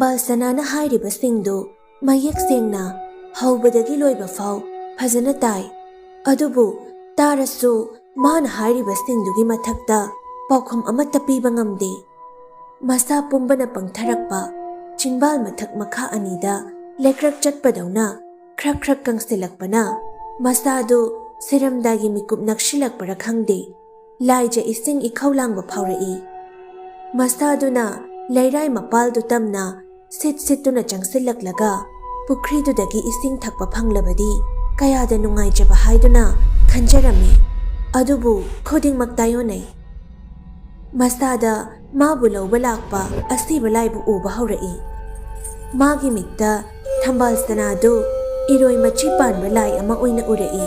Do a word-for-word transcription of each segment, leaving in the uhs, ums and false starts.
ꯊꯝꯕꯥꯜ ꯁꯅꯥꯅ ꯍꯥꯏꯔꯤꯕꯁꯤꯡꯗꯨ ꯃꯌꯦꯛ ꯁꯦꯡꯅ ꯍꯧꯕꯗꯒꯤ ꯂꯣꯏꯕ ꯐꯥꯎ ꯐꯖꯅ ꯇꯥꯏ꯫ ꯑꯗꯨꯕꯨ ꯇꯥꯔꯁꯨ ꯃꯥꯅ ꯍꯥꯏꯔꯤꯕꯁꯤꯡꯗꯨꯒꯤ ꯃꯊꯛꯇ ꯄꯥꯎꯈꯨꯝ ꯑꯃꯠꯇ ꯄꯤꯕ ꯉꯝꯗꯦ꯫ ꯃꯁꯥ ꯄꯨꯝꯕꯅ ꯄꯪꯊꯔꯛꯄ, ꯆꯤꯟꯕꯥꯜ ꯃꯊꯛ ꯃꯈꯥ ꯑꯅꯤꯗ ꯂꯩꯀ꯭ꯔꯛ ꯆꯠꯄꯗꯧꯅ ꯈ꯭ꯔꯛ ꯈ꯭ꯔꯛ ꯀꯪꯁꯤꯜꯂꯛꯄꯅ ꯃꯁꯥꯗꯨ ꯁꯤꯔꯝꯗꯥꯏꯒꯤ ꯃꯤꯀꯨꯞ ꯅꯛꯁꯤꯜꯂꯛꯄꯔ ꯈꯪꯗꯦ, ꯂꯥꯏꯖ ꯏꯁꯤꯡ ꯏꯈꯧ ꯂꯥꯡꯕ ꯐꯥꯎꯔꯛꯏ꯫ ꯃꯁꯥꯗꯨꯅ ꯂꯩꯔꯥꯏ ꯃꯄꯥꯜꯗꯨ ꯇꯝꯅ ꯁꯤꯠ ꯁꯤꯠꯇꯨꯅ ꯆꯪꯁꯤꯜꯂꯛꯂꯒ ꯄꯨꯈ꯭ꯔꯤꯗꯨꯗꯒꯤ ꯏꯁꯤꯡ ꯊꯛꯄ ꯐꯪꯂꯕꯗꯤ ꯀꯌꯥꯗ ꯅꯨꯡꯉꯥꯏꯖꯕ ꯍꯥꯏꯗꯨꯅ ꯈꯟꯖꯔꯝꯃꯤ꯫ ꯑꯗꯨꯕꯨ ꯈꯨꯗꯤꯡꯃꯛ ꯇꯥꯏꯑꯣꯟꯅꯩ꯫ ꯃꯁꯥꯗ ꯃꯥꯕꯨ ꯂꯧꯕ ꯂꯥꯛꯄ ꯑꯁꯤꯕ ꯂꯥꯏꯕꯨ ꯎꯕ ꯍꯧꯔꯛꯏ꯫ ꯃꯥꯒꯤ ꯃꯤꯠꯇ ꯊꯝꯕꯥꯜ ꯁꯅꯥꯗꯨ ꯏꯔꯣꯏ ꯃꯆꯤ ꯄꯥꯟꯕ ꯂꯥꯏ ꯑꯃ ꯑꯣꯏꯅ ꯎꯔꯛꯏ꯫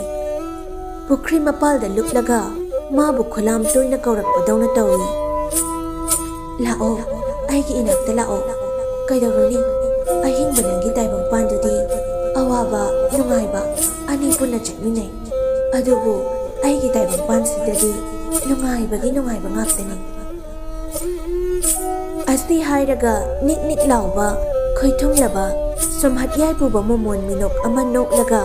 ꯄꯨꯈ꯭ꯔꯤ ꯃꯄꯥꯜꯗ ꯂꯨꯞꯂꯒ ꯃꯥꯕꯨ ꯈꯨꯂꯥꯝ ꯇꯣꯏꯅ ꯀꯧꯔꯛꯄꯗꯧꯅ ꯇꯧꯏ꯫ "ꯂꯥꯛꯑꯣ, ꯑꯩꯒꯤ ꯏꯅꯥꯛꯇ ꯂꯥꯛꯑꯣ꯫ ꯀꯩꯗꯧꯔꯨꯅꯤ? ꯑꯍꯤꯡꯕ ꯅꯪꯒꯤ ꯇꯥꯏꯕꯪꯄꯥꯟꯗꯨꯗꯤ ꯑꯋꯥꯕ, ꯅꯨꯡꯉꯥꯏꯕ ꯑꯅꯤ ꯄꯨꯟꯅ ꯆꯠꯃꯤꯟꯅꯩ꯫ ꯑꯗꯨꯕꯨ ꯑꯩꯒꯤ ꯇꯥꯏꯕꯪꯄꯥꯟꯁꯤꯗꯗꯤ ꯅꯨꯡꯉꯥꯏꯕꯒꯤ ꯅꯨꯡꯉꯥꯏꯕ ꯉꯥꯛꯇꯅꯤ"꯫ ꯑꯁꯤ ꯍꯥꯏꯔꯒ ꯅꯤꯛ ꯅꯤꯛ ꯂꯥꯎꯕ, ꯈꯣꯏꯊꯨꯝꯂꯕ, ꯁꯨꯝꯍꯠ ꯌꯥꯏ ꯄꯨꯕ ꯃꯣꯃꯣꯟ ꯃꯤꯅꯣꯛ ꯑꯃ ꯅꯣꯛꯂꯒ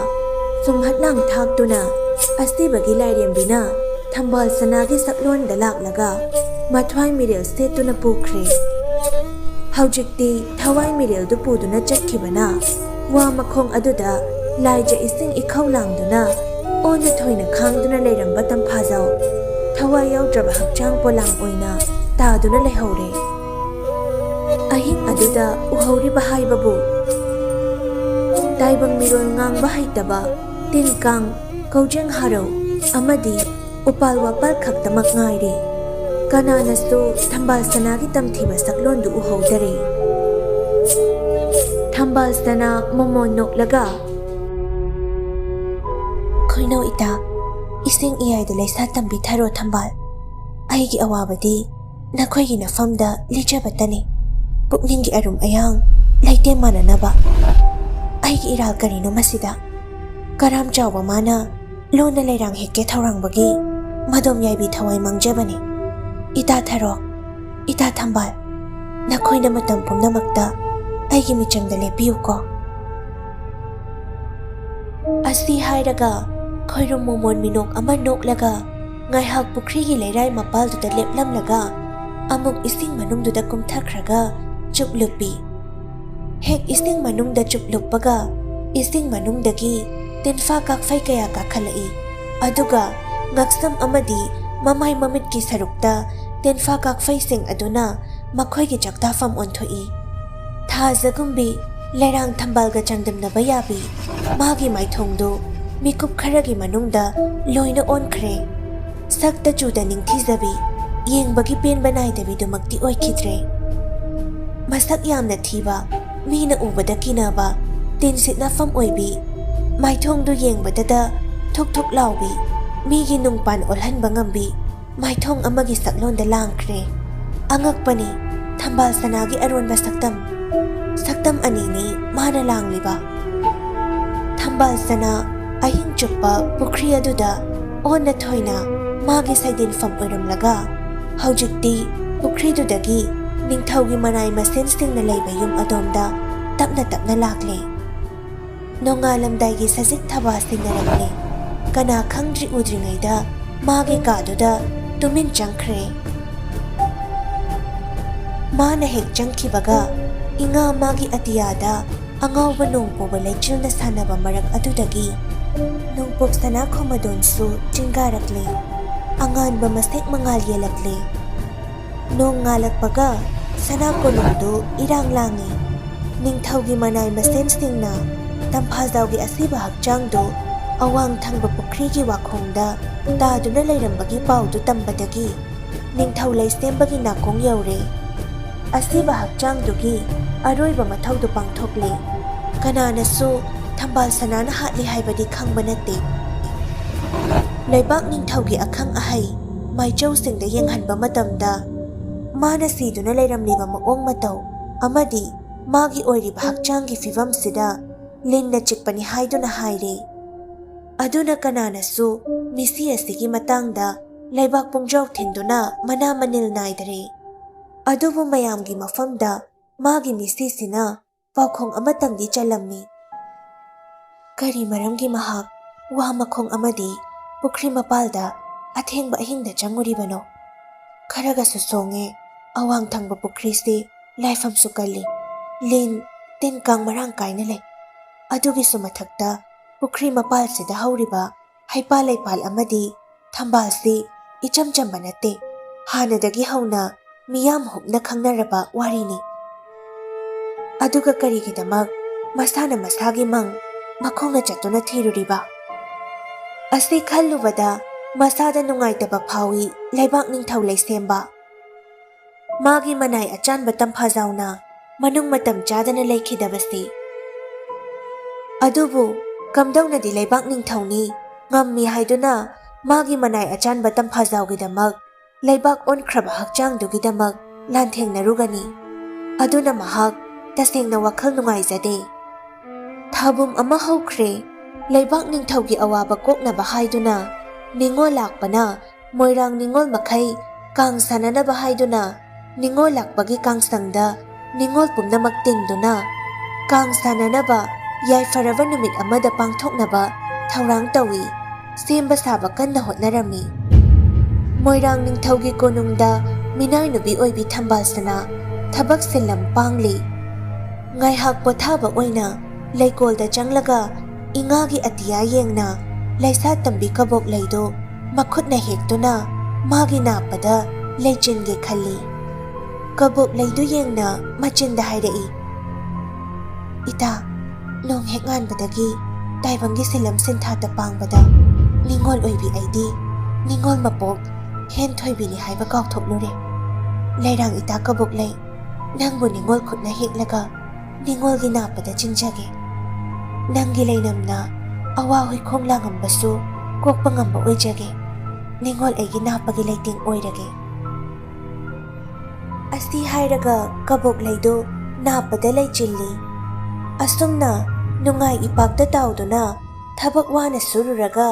ꯁꯨꯝꯍꯠ ꯂꯥꯡ ꯊꯥꯛꯇꯨꯅ ꯑꯁꯤꯕꯒꯤ ꯂꯥꯏꯔꯦꯝꯕꯤꯅ ꯊꯝꯕꯥꯜ ꯁꯅꯥꯒꯤ ꯁꯛꯂꯣꯟꯗ ꯂꯥꯛꯂꯒ ꯃꯊ꯭ꯋꯥꯏ ꯃꯤꯔꯦꯜ ꯁꯦꯠꯇꯨꯅ ꯄꯨꯈ꯭ꯔꯦ꯫ ꯍꯧꯖꯤꯛꯇꯤ ꯊꯋꯥꯏ ꯃꯤꯔꯦꯜꯗꯨ ꯄꯨꯗꯨꯅ ꯆꯠꯈꯤꯕꯅ ꯋꯥ ꯃꯈꯣꯡ ꯑꯗꯨꯗ ꯂꯥꯏꯖ ꯏꯁꯤꯡ ꯏꯈꯧ ꯂꯥꯡꯗꯨꯅ ꯑꯣꯟꯅ ꯊꯣꯏꯅ ꯈꯥꯡꯗꯨꯅ ꯂꯩꯔꯝꯕ ꯇꯝꯐꯥꯖꯧ ꯊꯋꯥꯏ ꯌꯥꯎꯗ꯭ꯔꯕ ꯍꯛꯆꯥꯡ ꯄꯣꯂꯥꯡ ꯑꯣꯏꯅ ꯇꯥꯗꯨꯅ ꯂꯩꯍꯧꯔꯦ꯫ ꯑꯍꯤꯡ ꯑꯗꯨꯗ ꯎꯍꯧꯔꯤꯕ ꯍꯥꯏꯕꯕꯨ ꯇꯥꯏꯕꯪ ꯃꯤꯔꯣꯜ ꯉꯥꯡꯕ ꯍꯩꯇꯕ ꯇꯤꯟ ꯀꯥꯡ, ꯀꯧꯖꯦꯡ ꯍꯥꯔꯧ ꯑꯃꯗꯤ ꯎꯄꯥꯜ ꯋꯥꯄꯥꯜ ꯈꯛꯇꯃꯛ ꯉꯥꯏꯔꯦ꯫ ꯀꯅꯥꯅꯁꯨ ꯊꯝꯕꯥꯜ ꯁꯅꯥꯒꯤ ꯇꯝꯊꯤꯕ ꯁꯛꯂꯣꯟꯗꯨ ꯎꯍꯧꯗꯔꯦ꯫ ꯊꯝꯕꯥꯜ ꯁꯅꯥ ꯃꯣꯃꯣꯟ ꯅꯣꯛꯂꯒ, "ꯈꯣꯏꯅꯧ ꯏꯇꯥ, ꯏꯁꯤꯡ ꯏꯌꯥꯏꯗ ꯂꯩꯁꯥ ꯇꯝꯕꯤ ꯊꯔꯣ ꯊꯝꯕꯥꯜ, ꯑꯩꯒꯤ ꯑꯋꯥꯕꯗꯤ ꯅꯈꯣꯏꯒꯤ ꯅꯐꯝꯗ ꯂꯤꯖꯕꯇꯅꯤ꯫ ꯄꯨꯛꯅꯤꯡꯒꯤ ꯑꯔꯨꯝ ꯑꯌꯥꯡ ꯂꯩꯇꯦꯝ ꯃꯥꯟꯅꯅꯕ꯫ ꯑꯩꯒꯤ ꯏꯔꯥꯜ ꯀꯔꯤꯅꯣ ꯃꯁꯤꯗ? ꯀꯔꯥꯝ ꯆꯥꯎꯕ ꯃꯥꯅ ꯂꯣꯟꯅ ꯂꯩꯔꯥꯡ ꯍꯦꯛꯀꯦ ꯊꯧꯔꯥꯡꯕꯒꯤ ꯃꯗꯣꯝ ꯌꯥꯏꯕꯤ ꯊꯋꯥꯏ ꯃꯥꯡꯖꯕꯅꯤ꯫ ꯏꯇꯥ ꯊꯔꯣ, ꯏꯇꯥ ꯊꯝꯕꯥꯜ, ꯅꯈꯣꯏꯅ ꯃꯇꯝ ꯄꯨꯝꯅꯃꯛꯇ ꯑꯩꯒꯤ ꯃꯤꯆꯪꯗ ꯂꯦꯞꯄꯤꯌꯨꯀꯣ꯫ ꯑꯁꯤ ꯍꯥꯏꯔꯒ ꯈꯣꯏꯔꯨꯝ ꯃꯣꯃꯣꯟ ꯃꯤꯅꯣꯛ ꯑꯃ ꯅꯣꯛꯂꯒ ꯉꯥꯏꯍꯥꯛ ꯄꯨꯈ꯭ꯔꯤꯒꯤ ꯂꯩꯔꯥꯏ ꯃꯄꯥꯜꯗꯨꯗ ꯂꯦꯞꯂꯝꯂꯒ ꯑꯃꯨꯛ ꯏꯁꯤꯡ ꯃꯅꯨꯡꯗꯨꯗ ꯀꯨꯝꯊꯈ꯭ꯔꯒ ꯆꯨꯞ ꯂꯨꯞꯄꯤ꯫ ꯍꯦꯛ ꯏꯁꯤꯡ ꯃꯅꯨꯡꯗ ꯆꯨꯞ ꯂꯨꯞꯄꯒ ꯏꯁꯤꯡ ꯃꯅꯨꯡꯗꯒꯤ ꯇꯤꯟꯐꯥ ꯀꯥꯛꯐꯩ ꯀꯌꯥ ꯀꯥꯈꯠꯂꯛꯏ꯫ ꯑꯗꯨꯒ ꯉꯛꯁꯝ ꯑꯃꯗꯤ ꯃꯃꯥꯏ ꯃꯃꯤꯠꯀꯤ ꯁꯔꯨꯛꯇ ꯇꯤꯟꯐꯥ ꯀꯥꯛꯐꯩꯁꯤꯡ ꯑꯗꯨꯅ ꯃꯈꯣꯏꯒꯤ ꯆꯥꯛꯇꯥꯐꯝ ꯑꯣꯟꯊꯣꯛꯏ꯫ ꯊꯥꯖꯒꯨꯝꯕꯤ ꯂꯩꯔꯥꯡ ꯊꯝꯕꯥꯜꯒ ꯆꯥꯡꯗꯝꯅꯕ ꯌꯥꯕꯤ ꯃꯥꯒꯤ ꯃꯥꯏꯊꯣꯡꯗꯨ ꯃꯤꯀꯨꯞ ꯈꯔꯒꯤ ꯃꯅꯨꯡꯗ ꯂꯣꯏꯅ ꯑꯣꯟꯈ꯭ꯔꯦ꯫ ꯁꯛꯇ ꯆꯨꯗ ꯅꯤꯡꯊꯤꯖꯕꯤ, ꯌꯦꯡꯕꯒꯤ ꯄꯦꯟꯕ ꯅꯥꯏꯗꯕꯤꯗꯨꯃꯛꯇꯤ ꯑꯣꯏꯈꯤꯗ꯭ꯔꯦ꯫ ꯃꯁꯛ ꯌꯥꯝꯅ ꯊꯤꯕ, ꯃꯤꯅ ꯎꯕꯗ ꯀꯤꯅꯕ, ꯇꯤꯟ ꯁꯤꯠꯅꯐꯝ ꯑꯣꯏꯕꯤ, ꯃꯥꯏꯊꯣꯡꯗꯨ ꯌꯦꯡꯕꯗꯗ ꯊꯨꯛ ꯊꯨꯛ ꯂꯥꯎꯕꯤ, ꯃꯤꯒꯤ ꯅꯨꯡꯄꯥꯟ ꯑꯣꯜꯍꯟꯕ ꯉꯝꯕꯤ, ꯃꯥꯏꯊꯣꯡ ꯑꯃꯒꯤ ꯁꯛꯂꯣꯟꯗ ꯂꯥꯡꯈ꯭ꯔꯦ꯫ ꯑꯉꯛꯄꯅꯤ, ꯊꯝꯕꯥꯜ ꯁꯅꯥꯒꯤ ꯑꯔꯣꯟꯕ ꯁꯛꯇꯝ꯫ ꯁꯛꯇꯝ ꯑꯅꯤꯅꯤ ꯃꯥꯅ ꯂꯥꯡꯂꯤꯕ꯫ ꯊꯝꯕꯥꯜ ꯁꯅꯥ ꯑꯍꯤꯡ ꯆꯨꯞꯄ ꯄꯨꯈ꯭ꯔꯤ ꯑꯗꯨꯗ ꯑꯣꯟꯅ ꯊꯣꯏꯅ ꯃꯥꯒꯤ ꯁꯩꯗꯤꯟꯐꯝ ꯑꯣꯏꯔꯝꯂꯒ, ꯍꯧꯖꯤꯛꯇꯤ ꯄꯨꯈ꯭ꯔꯤꯗꯨꯗꯒꯤ ꯅꯤꯡꯊꯧꯒꯤ ꯃꯅꯥꯏ ꯃꯁꯦꯟꯁꯤꯡꯅ ꯂꯩꯕ ꯌꯨꯝ ꯑꯗꯣꯝꯗ ꯇꯞꯅ ꯇꯞꯅ ꯂꯥꯛꯂꯦ꯫ ꯅꯣꯡꯉꯥꯜꯂꯝꯗꯥꯏꯒꯤ ꯁꯖꯤꯛ ꯊꯕꯥ ꯁꯤꯟꯅꯔꯛꯂꯦ꯫ ꯀꯅꯥ ꯈꯪꯗ꯭ꯔꯤ ꯎꯗ꯭ꯔꯤꯉꯩꯗ ꯃꯥꯒꯤ ꯀꯥꯗꯨꯗ ꯇꯨꯃꯤꯟ ꯆꯪꯈ꯭ꯔꯦ꯫ ꯃꯥꯅ ꯍꯦꯛ ꯆꯪꯈꯤꯕꯒ ꯏꯉꯥ ꯃꯥꯒꯤ ꯑꯇꯤꯌꯥꯗ ꯑꯉꯥꯎꯕ ꯅꯣꯡ ꯄꯨꯕ ꯂꯩꯆꯤꯜꯅ ꯁꯥꯟꯅꯕ ꯃꯔꯛ ꯑꯗꯨꯗꯒꯤ ꯅꯣꯡꯄꯣꯛ ꯁꯅꯥ ꯈꯣꯃꯗꯣꯟꯁꯨ ꯆꯤꯡꯒꯥꯔꯛꯂꯦ꯫ ꯑꯉꯥꯟꯕ ꯃꯁꯦꯛ ꯃꯉꯥꯜ ꯌꯦꯜꯂꯛꯂꯦ꯫ ꯅꯣꯡ ꯉꯥꯜꯂꯛꯄꯒ ꯁꯅꯥ ꯀꯣꯅꯨꯡꯗꯨ ꯏꯔꯥꯡ ꯂꯥꯡꯉꯤ꯫ ꯅꯤꯡꯊꯧꯒꯤ ꯃꯅꯥꯏ ꯃꯁꯦꯟꯁꯤꯡꯅ ꯇꯝꯐꯥꯖꯥꯎꯒꯤ ꯑꯁꯤꯕ ꯍꯛꯆꯥꯡꯗꯨ ꯑꯋꯥꯡ ꯊꯪꯕ ꯄꯨꯈ꯭ꯔꯤꯒꯤ ꯋꯥꯈꯣꯡꯗ ꯇꯥꯗꯨꯅ ꯂꯩꯔꯝꯕꯒꯤ ꯄꯥꯎꯗꯨ ꯇꯝꯕꯗꯒꯤ ꯅꯤꯡꯊꯧ ꯂꯩꯁꯦꯝꯕꯒꯤ ꯅꯥꯀꯣꯡ ꯌꯧꯔꯦ꯫ ꯑꯁꯤꯕ ꯍꯛꯆꯥꯡꯗꯨꯒꯤ ꯑꯔꯣꯏꯕ ꯃꯊꯧꯗꯨ ꯄꯥꯡꯊꯣꯛꯂꯦ꯫ ꯀꯅꯥꯅꯁꯨ ꯊꯝꯕꯥꯜ ꯁꯅꯥꯅ ꯍꯥꯠꯂꯤ ꯍꯥꯏꯕꯗꯤ ꯈꯪꯕ ꯅꯠꯇꯦ꯫ ꯂꯩꯕꯥꯛ ꯅꯤꯡꯊꯧꯒꯤ ꯑꯈꯪ ꯑꯍꯩ ꯃꯥꯏꯆꯧꯁꯤꯡꯗ ꯌꯦꯡꯍꯟꯕ ꯃꯇꯝꯗ ꯃꯥꯅ ꯁꯤꯗꯨꯅ ꯂꯩꯔꯝꯂꯤꯕ ꯃꯑꯣꯡ ꯃꯇꯧ ꯑꯃꯗꯤ ꯃꯥꯒꯤ ꯑꯣꯏꯔꯤꯕ ꯍꯛꯆꯥꯡꯒꯤ ꯐꯤꯕꯝꯁꯤꯗ ꯂꯤꯟꯅ ꯆꯤꯛꯄꯅꯤ ꯍꯥꯏꯗꯨꯅ ꯍꯥꯏꯔꯦ꯫ ꯑꯗꯨꯅ ꯀꯅꯥꯅꯁꯨ ꯃꯤꯁꯤ ꯑꯁꯤꯒꯤ ꯃꯇꯥꯡꯗ ꯂꯩꯕꯥꯛ ꯄꯨꯡꯖꯥꯎ ꯊꯤꯟꯗꯨꯅ ꯃꯅꯥ ꯃꯅꯤꯜ ꯅꯥꯏꯗꯔꯦ꯫ ꯑꯗꯨꯕꯨ ꯃꯌꯥꯝꯒꯤ ꯃꯐꯝꯗ ꯃꯥꯒꯤ ꯃꯤꯁꯤꯁꯤꯅ ꯄꯥꯎꯈꯣꯡ ꯑꯃꯇꯪꯗꯤ ꯆꯜꯂꯝꯃꯤ꯫ ꯀꯔꯤ ꯃꯔꯝꯒꯤ ꯃꯍꯥꯛ ꯋꯥ ꯃꯈꯣꯡ ꯑꯃꯗꯤ ꯄꯨꯈ꯭ꯔꯤ ꯃꯄꯥꯜꯗ ꯑꯊꯦꯡꯕ ꯑꯍꯤꯡꯗ ꯆꯪꯉꯨꯔꯤꯕꯅꯣ? ꯈꯔꯒꯁꯨ ꯁꯣꯡꯉꯦ꯫ ꯑꯋꯥꯡ ꯊꯪꯕ ꯄꯨꯈ꯭ꯔꯤꯁꯤ ꯂꯥꯏꯐꯝꯁꯨ ꯀꯜꯂꯤ꯫ ꯂꯤꯟ, ꯇꯤꯟ ꯀꯥꯡ ꯃꯔꯥꯡ ꯀꯥꯏꯅ ꯂꯩ꯫ ꯑꯗꯨꯒꯤꯁꯨ ꯃꯊꯛꯇ ꯄꯨꯈ꯭ꯔꯤ ꯃꯄꯥꯜꯁꯤꯗ ꯍꯧꯔꯤꯕ ꯍꯩꯄꯥꯜ ꯂꯩꯄꯥꯜ ꯑꯃꯗꯤ ꯊꯝꯕꯥꯜꯁꯤ ꯏꯆꯝ ꯆꯝꯕ ꯅꯠꯇꯦ꯫ ꯍꯥꯟꯅꯗꯒꯤ ꯍꯧꯅ ꯃꯤꯌꯥꯝ ꯍꯨꯞꯅ ꯈꯪꯅꯔꯕ ꯋꯥꯔꯤꯅꯤ꯫ ꯑꯗꯨꯒ ꯀꯔꯤꯒꯤꯗꯃꯛ ꯃꯁꯥꯅ ꯃꯁꯥꯒꯤ ꯃꯪ ꯃꯈꯣꯡꯅ ꯆꯠꯇꯨꯅ ꯊꯤꯔꯨꯔꯤꯕ? ꯑꯁꯤ ꯈꯜꯂꯨꯕꯗ ꯃꯁꯥꯗ ꯅꯨꯡꯉꯥꯏꯇꯕ ꯐꯥꯎꯏ ꯂꯩꯕꯥꯛ ꯅꯤꯡꯊꯧ ꯂꯩꯁꯦꯝꯕ꯫ ꯃꯥꯒꯤ ꯃꯅꯥꯏ ꯑꯆꯥꯟꯕ ꯇꯝꯐꯥꯖꯥꯎꯅ ꯃꯅꯨꯡ ꯃꯇꯝ ꯆꯥꯗꯅ ꯂꯩꯈꯤꯗꯕꯁꯤ꯫ ꯑꯗꯨꯕꯨ ꯀꯝꯗꯧꯅꯗꯤ ꯂꯩꯕꯥꯛ ꯅꯤꯡꯊꯧꯅꯤ ꯉꯝꯃꯤ ꯍꯥꯏꯗꯨꯅ ꯃꯥꯒꯤ ꯃꯅꯥꯏ ꯑꯆꯥꯟꯕ ꯇꯝꯐꯥꯖꯥꯎꯒꯤꯗꯃꯛ ꯂꯩꯕꯥꯛ ꯑꯣꯟꯈ꯭ꯔꯕ ꯍꯛꯆꯥꯡꯗꯨꯒꯤꯗꯃꯛ ꯂꯥꯟꯊꯦꯡꯅꯔꯨꯒꯅꯤ? ꯑꯗꯨꯅ ꯃꯍꯥꯛ ꯇꯁꯦꯡꯅ ꯋꯥꯈꯜ ꯅꯨꯡꯉꯥꯏꯖꯗꯦ꯫ ꯊꯥꯕꯨꯝ ꯑꯃ ꯍꯧꯈ꯭ꯔꯦ꯫ ꯂꯩꯕꯥꯛ ꯅꯤꯡꯊꯧꯒꯤ ꯑꯋꯥꯕ ꯀꯣꯛꯅꯕ ꯍꯥꯏꯗꯨꯅ ꯅꯤꯉꯣꯜ ꯂꯥꯛꯄꯅ ꯃꯣꯏꯔꯥꯡ ꯅꯤꯉꯣꯜ ꯃꯈꯩ ꯀꯥꯡ ꯁꯥꯟꯅꯅꯕ ꯍꯥꯏꯗꯨꯅ ꯅꯤꯉꯣꯜ ꯂꯥꯛꯄꯒꯤ ꯀꯥꯡꯁꯪꯗ ꯅꯤꯉꯣꯜ ꯄꯨꯝꯅꯃꯛ ꯇꯤꯟꯗꯨꯅ ꯀꯥꯡ ꯁꯥꯟꯅꯅꯕ ꯌꯥꯏꯐꯔꯕ ꯅꯨꯃꯤꯠ ꯑꯃꯗ ꯄꯥꯡꯊꯣꯛꯅꯕ ꯊꯧꯔꯥꯡ ꯇꯧꯏ꯫ ꯁꯦꯝꯕ ꯁꯥꯕ ꯀꯟꯅ ꯍꯣꯠꯅꯔꯝꯃꯤ꯫ ꯃꯣꯏꯔꯥꯡ ꯅꯤꯡꯊꯧꯒꯤ ꯀꯣꯅꯨꯡꯗ ꯃꯤꯅꯥꯏ ꯅꯨꯄꯤ ꯑꯣꯏꯕꯤ ꯊꯝꯕꯥꯜꯁꯅꯥ ꯊꯕꯛ ꯁꯤꯜꯂꯝ ꯄꯥꯡꯂꯤ꯫ ꯉꯥꯏꯍꯥꯛ ꯄꯣꯊꯥꯕ ꯑꯣꯏꯅ ꯂꯩꯀꯣꯜꯗ ꯆꯪꯂꯒ ꯏꯉꯥꯒꯤ ꯑꯇꯤꯌꯥ ꯌꯦꯡꯅ ꯂꯩꯁꯥ ꯇꯝꯕꯤ ꯀꯕꯣꯛ ꯂꯩꯗꯨ ꯃꯈꯨꯠꯅ ꯍꯦꯛꯇꯨꯅ ꯃꯥꯒꯤ ꯅꯥꯞꯄꯗ ꯂꯩꯆꯤꯟꯒꯦ ꯈꯜꯂꯤ꯫ ꯀꯕꯣꯛ ꯂꯩꯗꯨ ꯌꯦꯡꯅ ꯃꯆꯤꯟꯗ ꯍꯥꯏꯔꯛꯏ, "ꯏꯇꯥ, ꯅꯣꯡ ꯍꯦꯛ ꯉꯥꯟꯕꯗꯒꯤ ꯇꯥꯏꯕꯪꯒꯤ ꯁꯤꯂꯝ ꯁꯤꯟꯊꯥꯇ ꯄꯥꯡꯕꯗ ꯅꯤꯉꯣꯜ ꯑꯣꯏꯕꯤ ꯑꯩꯗꯤ ꯅꯤꯉꯣꯜ ꯃꯄꯣꯛ ꯍꯦꯟ ꯊꯣꯏꯕꯤꯅꯤ ꯍꯥꯏꯕ ꯀꯥꯎꯊꯣꯛꯂꯨꯔꯦ꯫ ꯂꯩꯔꯥꯡ ꯏꯇꯥ ꯀꯕꯣꯛ ꯂꯩ, ꯅꯪꯕꯨ ꯅꯤꯉꯣꯜ ꯈꯨꯠꯅ ꯍꯦꯛꯂꯒ ꯅꯤꯉꯣꯜꯒꯤ ꯅꯥꯞꯄꯗ ꯆꯤꯡꯖꯒꯦ꯫ ꯅꯪꯒꯤ ꯂꯩꯅꯝꯅ ꯑꯋꯥ ꯍꯨꯏꯈꯣꯡ ꯂꯥꯡꯉꯝꯕꯁꯨ ꯀꯣꯛꯄ ꯉꯝꯕ ꯑꯣꯏꯖꯒꯦ꯫ ꯅꯤꯉꯣꯜ ꯑꯩꯒꯤ ꯅꯥꯞꯄꯒꯤ ꯂꯩꯇꯦꯡ ꯑꯣꯏꯔꯒꯦ꯫" ꯑꯁꯤ ꯍꯥꯏꯔꯒ ꯀꯕꯣꯛ ꯂꯩꯗꯨ ꯅꯥꯞꯄꯗ ꯂꯩꯆꯤꯜꯂꯤ꯫ ꯑꯁꯨꯝꯅ ꯅꯨꯡꯉꯥꯏ ꯏꯄꯥꯛꯇ ꯇꯥꯎꯗꯨꯅ ꯊꯕꯛ ꯋꯥꯅ ꯁꯨꯔꯨꯔꯒ